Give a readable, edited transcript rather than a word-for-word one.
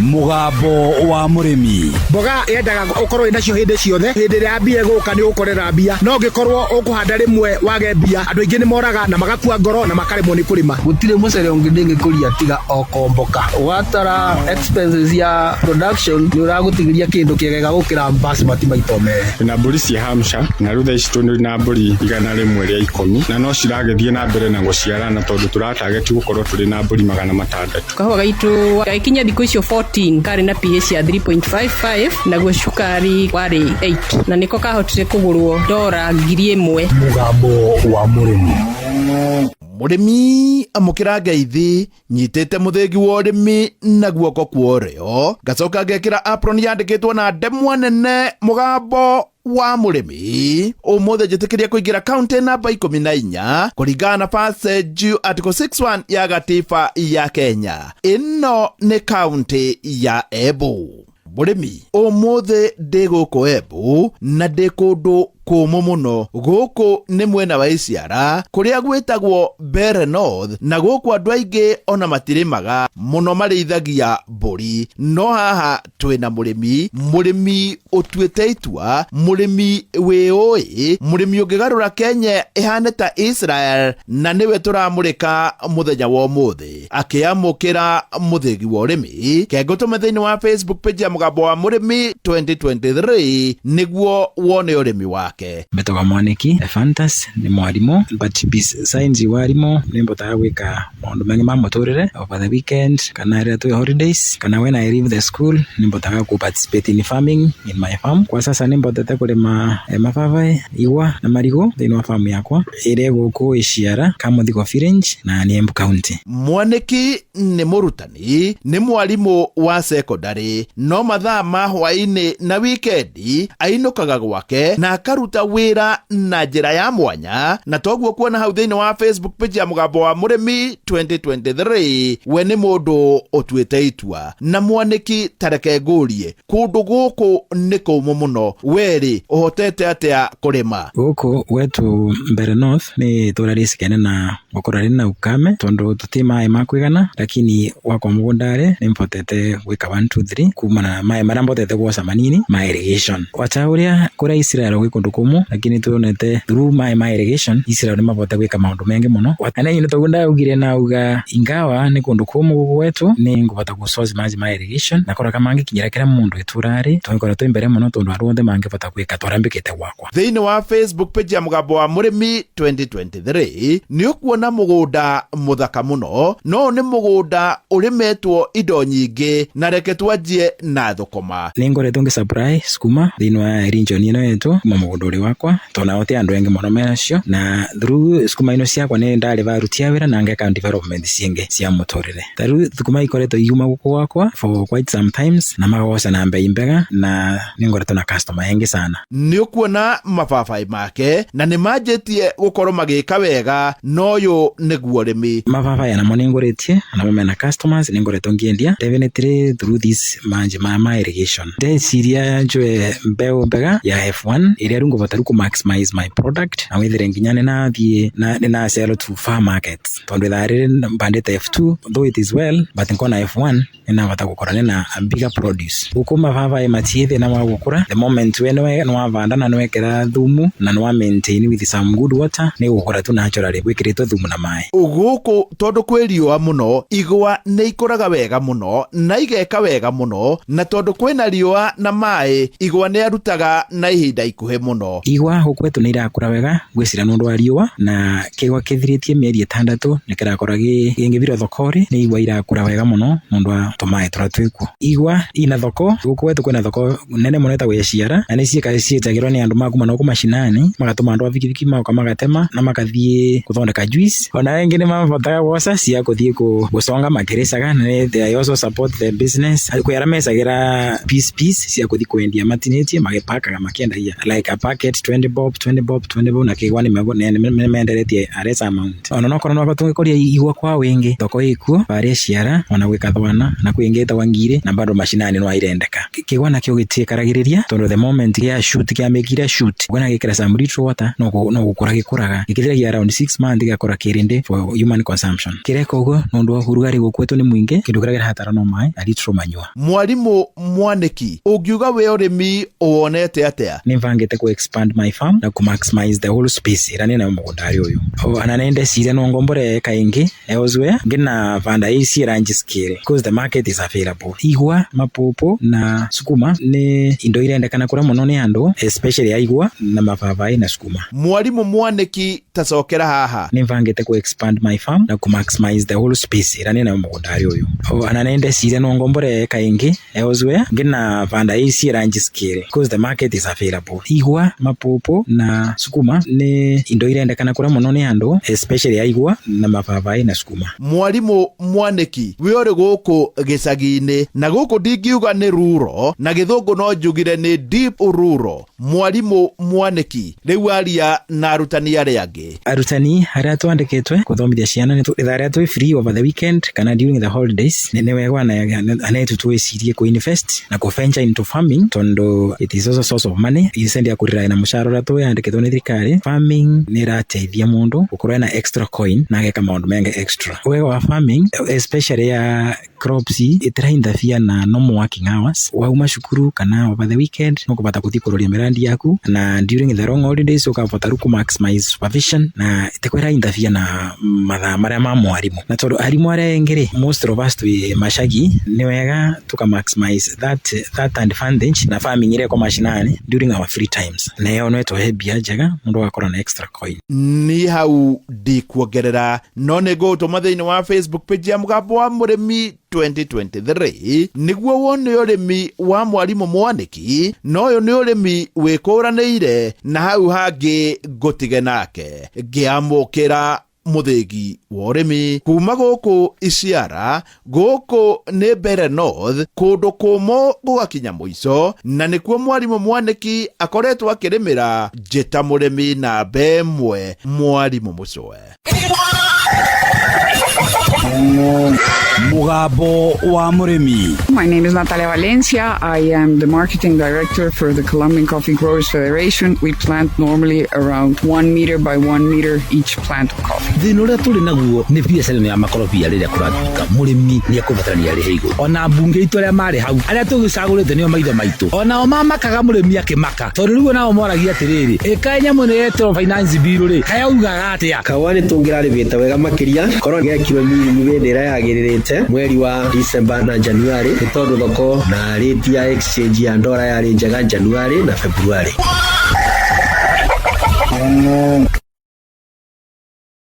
Mũgambo wa mũrĩmi. Mboga yendaga ũkorwo wĩnacio hĩndĩ ciothe. Hĩndĩ ĩrĩa mbia ĩgũka nĩ ũgũkorera mbia, no ũngĩkorwo ũkũhanda rĩmwe wage mbia, andũ aingĩ nĩ moraga na magakua ngoro na makaremwo nĩ kũrĩma. Gũtirĩ mũcere ũngĩ ndĩngĩkũria tiga o Komboka. Ũgatara expenses ya production nĩ ũragũtigĩria kĩndũ kĩega gũkĩra basmati maita merĩ. Twĩna mbũri cia Hampshire na rĩu thaa ici twĩ na mbũri 110 na no ciragĩthiĩ na mbere na gũciarana tondũ tũratageti gũkorwo tũrĩ na mbũri 600. Kahũa gaitũ gagĩkinya thikũ icio 14 karĩ na pH ya 3.55, naguo cukari warĩ 8, na nĩko kahotire kũgũrwo dora 1000. Mũgambo wa mũrĩmi. Mũrĩmi amũkĩra ngeithi, nyitĩte mũthĩgi wa ũrĩmi na guoko kwa ũrĩo, ngacoka ngekĩra apron yandĩkĩtwo na ndemwa nene Mũgambo wa Mũrĩmi. Ũmũthĩ njĩtĩkĩria kũingĩra kaunti namba 14 kũringana na passage article 61 ya gatiba ya Kenya. Ĩno nĩ kaunti ya Embu. Mũrĩmi, ũmũthĩ ndĩ gũkũ Embu na ndĩ kũndũ kũmũ mũno. Gũkũ nĩ mwena wa Iciara kũrĩa gwĩtagwo Mbeere North, na gũkũ andũ aingĩ ona matirĩmaga mũno, marĩithagia mbũri. No haha twĩna mũrĩmi, mũrĩmi ũtuĩte itua, mũrĩmi wĩũĩ, mũrĩmi ũngĩgarũra Kenya ĩhane ta Israel, na nĩwe tũramũrĩka mũthenya wa ũmũthĩ akĩamũkĩra mũthĩgi wa ũrĩmi. Kengũtũme thĩinĩ wa Facebook page ya Mũgambo wa Mũrĩmi 2023 nĩguo wone ũrĩmi wake. Mbetagwa Mwaniki Ephantus, nĩ mwarimũ, but besides warimũ nĩ mbotaga gwĩka maũndũ mangĩ ma mũtũrĩre over the weekend kana rĩrĩa twĩ holidays kana when I leave the school, nĩ mbotaga kũ participate in farming in my farm. Kwa sasa nĩ mbotete kũrĩma mababaĩ, igwa na marigũ thĩinĩ wa farm yakwa ĩrĩa ĩgũkũ Iciara, Kamũthigo Village, na nĩ Embu County. Mwaniki nĩ mũrutani, nĩ mwarimũ wa sekondarĩ, no mathaa ma hwaĩ-inĩ na wikendi ainũkaga gwake na akaruta wĩra na njĩra ya mwanya, na toguo kuona hau thĩinĩ wa Facebook page ya Mũgambo wa Mũrĩmi 2023. We nĩ mũndũ ũtuĩte itua. Na Mwaniki, tareke ngũrie, kũndũ gũkũ nĩ kũmũ mũno, werĩ ũhotete atĩa kũrĩma? Gũkũ gwetu Mbeere North nĩ itũra rĩcikaine na gũkorwo rĩna ukame tondũ tũtirĩ maĩ ma kũigana, lakini gwakwa mũgũnda rĩ, nĩ mbotete gwĩka 1 2 3 kumana na maĩ marĩa mbotete gwoca manini ma irrigation. Wacha ũrĩa kũrĩa Israel gwĩ kũndũ kũmũ, lakini tuonete through maĩ ma irrigation Israel nĩ mabote gwĩka maũndũ maingĩ mũno. Na nĩ toguo ndaugire, nauga ingawa nĩ kũndũ kũmũ gũkũ gwetu, nĩ ngũbota gũ source maĩ ma irrigation na korwo mangĩkinyĩra kĩra mũndũ itũra rĩ, tũngĩkorwo twĩ mbere mũno tondũ andũ othe mangĩbota gwĩka twarambĩkĩte gwakwa. Thĩinĩ wa Facebook page ya Mũgambo wa Mũrĩmi 2023 nĩ ũkuona mũgũnda mũthaka mũno, no nĩ mũgũnda ũrĩmetwo indo nyingĩ, na reke twanjie na thũkũma. Nĩ ngoretwo ngĩ supply sukuma thĩinĩ wa region ĩno yetu kuma mũgũnda ũrĩ wakwa, tondũ nao ti andũ aingĩ mũno menacio, na through sukuma ino ciakwa nĩ ndarĩ aruti a wĩra na ngeka development ciingĩ cia mũtũrĩre. Ta rĩu thũkũma ikoretwo ikiuma gũkũ gwakwa for quite some times na magoca na mbei mbega, na nĩ ngoretwo na customer aingĩ sana. Nĩ ũkuona mababaĩ make na nĩ manjĩtie gũkorwo magĩka wega, na ũyũ nĩguo ũrĩmi. Mababaĩ namo nĩ ngũrĩtie, namo mena customers, nĩ ngoretwo ngĩendia definitely through this manji ma irrigation. Ndeciria njoe mbeũ mbega ya F1 ĩrĩa rĩu ngũbota rĩu kũ maximize my product na wĩthire nginya nĩnathiĩ na nĩna sell to far markets, tondũ ithaa rĩrĩ mbandĩte F2, though it is well, but nkona F1 nĩnabata gũkorwo nĩna a bigger produce. Gũkũ mababaĩ matiĩ thĩna wa gũkũra, the moment we nĩwavanda na nĩwekĩra thumu na nĩwa maintain with some good water, nĩ gũkũra tu naturally gwĩkĩrĩtwo thumu na maĩ. Gũkũ tondũ kwĩ riũa mũno, igwa nĩ ikũraga wega mũno na igeka wega mũno, na tondũ kwĩna riũa na maĩ, igwa nĩ arutaga na ihinda ikuhĩ mũno. Igwa gũkũ gwetu nĩ irakũra wega, ngwĩciria nĩ ũndũ wa riũa, na kĩgwa kĩthirĩtie mĩeri 6 nĩ kĩrakũra gĩngĩthira thoko-rĩ, nĩ igwa irakũra wega mũno nĩ ũndũ wa tũmaĩ tũrĩa twĩkuo. Igwa ina thoko, gũkũ gwetu kwĩna thoko nene mũno ĩtagwo ya Ciara, na nĩ ciĩtagĩrwo nĩ andũ ma kuma nakũu macinani, magatũma andũ a bikibiki magoka magatema na makathiĩ gũthondeka juice. Ona angĩ nĩ mabotaga gwoca cia gũthiĩ gũconga makĩrĩcaga, na they also support the business. Kwĩ arĩa mecagĩra piece piece cia gũthiĩ kwendia matinĩtie magĩpakaga makĩendagia like a Packet 20 bob, 20 bob, 20 bob, na kigwa ni menderetie a less amount. Ona no korwo no batungikoria igwa kwa wingi, thoko ikuo baria ciara ona gwika thwana na kwingi itagwa ngiri na bado mashinani no airendeka. Kigwa nakio gitiikaragiriria tondu the moment gia shoot kia mekire shoot gwana gikira some little water no gukura gikuraga gikithiragia around 6 months gigakura kirindi for human consumption. Kireka uguo nondu wa urugari gukwetu ni mwingi, kindu kiria kirahatara no mai na little manyua. Mwarimu Mwaniki, ungiuga we urimi uwonete atia? Nimvangite ku expand my farm na ku maximize the whole space ira nina mugundari uyu. Ana nende cire no ngombore kaingi elsewhere ngina vanda ici rangi scale because the market is available. Igwa, mapopo na sukuma ni indo irendekana kura muno ni andu, especially ya igwa na mababai na sukuma. Mwarimu Mwaniki, tacokera haha. Nimvangite ku expand my farm na ku maximize the whole space ira nina mugundari uyu. Ana nende cire no ngombore kaingi elsewhere ngina vanda ici rangi scale because the market is available. Igwa, mapopo na sukuma ni indo irendekana kura muno ni andu, especially ya igwa na mababai na sukuma. Mwarimu Mwaniki, we uri guku gicagi-ini na guku ndingiuga ni ruro na githungu no njugire ni deep ruro. Mwarimu Mwaniki, riu aria na arutani aria angi. Arutani aria twandikitwe kuthomithia ciana ni ithaa riria twi free over the weekend kana during the holidays ni wega anetu twicirie ku invest na ku venture into farming tondu it is also a source of money. Instead ya kurira na mushahara uria twiyandikitwo ni thirikari, farming ni irateithia mundu gukorwo na extra coin na ageka maundu mengi extra. Wega wa farming especially ya crops itirainterfere na normal working hours. Wauma cukuru kana over the weekend nukubata kuthi kuroria mirandi yaku, na during the long holidays ukabota ku maximize supervision na itikwira interfere na mathaa maria ma mwarimu. Na tondu arimu aria engi ri, most of us twi machagi, ni wega tuka maximize that advantage na farming iria kwa mashinani during our free times, na iyo no itohe mbia njega mundu agakorwo na extra coin. Ni hau ndikuongerera no nĩ ngũgũtũma thĩinĩ wa Facebook page ya Mũgambo wa Mũrĩmi 2023 nĩguo wone ũrĩmi wa Mwarimu Mwaniki, na ũyũ nĩ ũrĩmi wĩkũranĩire na hau hangĩ ngũtige nake ngĩamũkĩra mũthĩgi wa ũrĩmi kuma gũkũ Iciara. Gũkũ nĩ Mbere North, kũndũ kũmũ gũgakinya mũico, na nĩkuo Mwarimu Mwaniki akoretwo akĩrĩmĩra. Njĩta mũrĩmi namba ĩmwe, Mwarimu Mũcwe. Mugambo wa Mũrĩmi. My name is Natalia Valencia. I am the marketing director for the Colombian Coffee Growers Federation. We plant normally around 1 meter by 1 meter each plant of coffee. Thĩna ũrĩa tũrĩ naguo nĩ biacara ĩno ya makorobia rĩrĩa kũratuĩka mũrĩmi nĩ ekũbatarania arĩhe igũrũ. Ona mbunge itũ arĩa marĩ hau arĩa tũgĩcagũrĩte nĩo maitho maitũ, onao mamakaga mũrĩmi akĩmaka, tondũ rĩu onao moragia atĩrĩrĩ, ĩkaĩ nyamũ ĩno yetwo finance bill rĩ, kayaugaga atĩa? Kaũa nĩ tũngĩrarĩmĩte wega makĩria korwo gekirwo hĩndĩ ĩrĩa yagĩrĩrĩte mweri wa December na January, nĩ tondũ thoko na rate ya exchange ya ndora yarĩ njega January na February.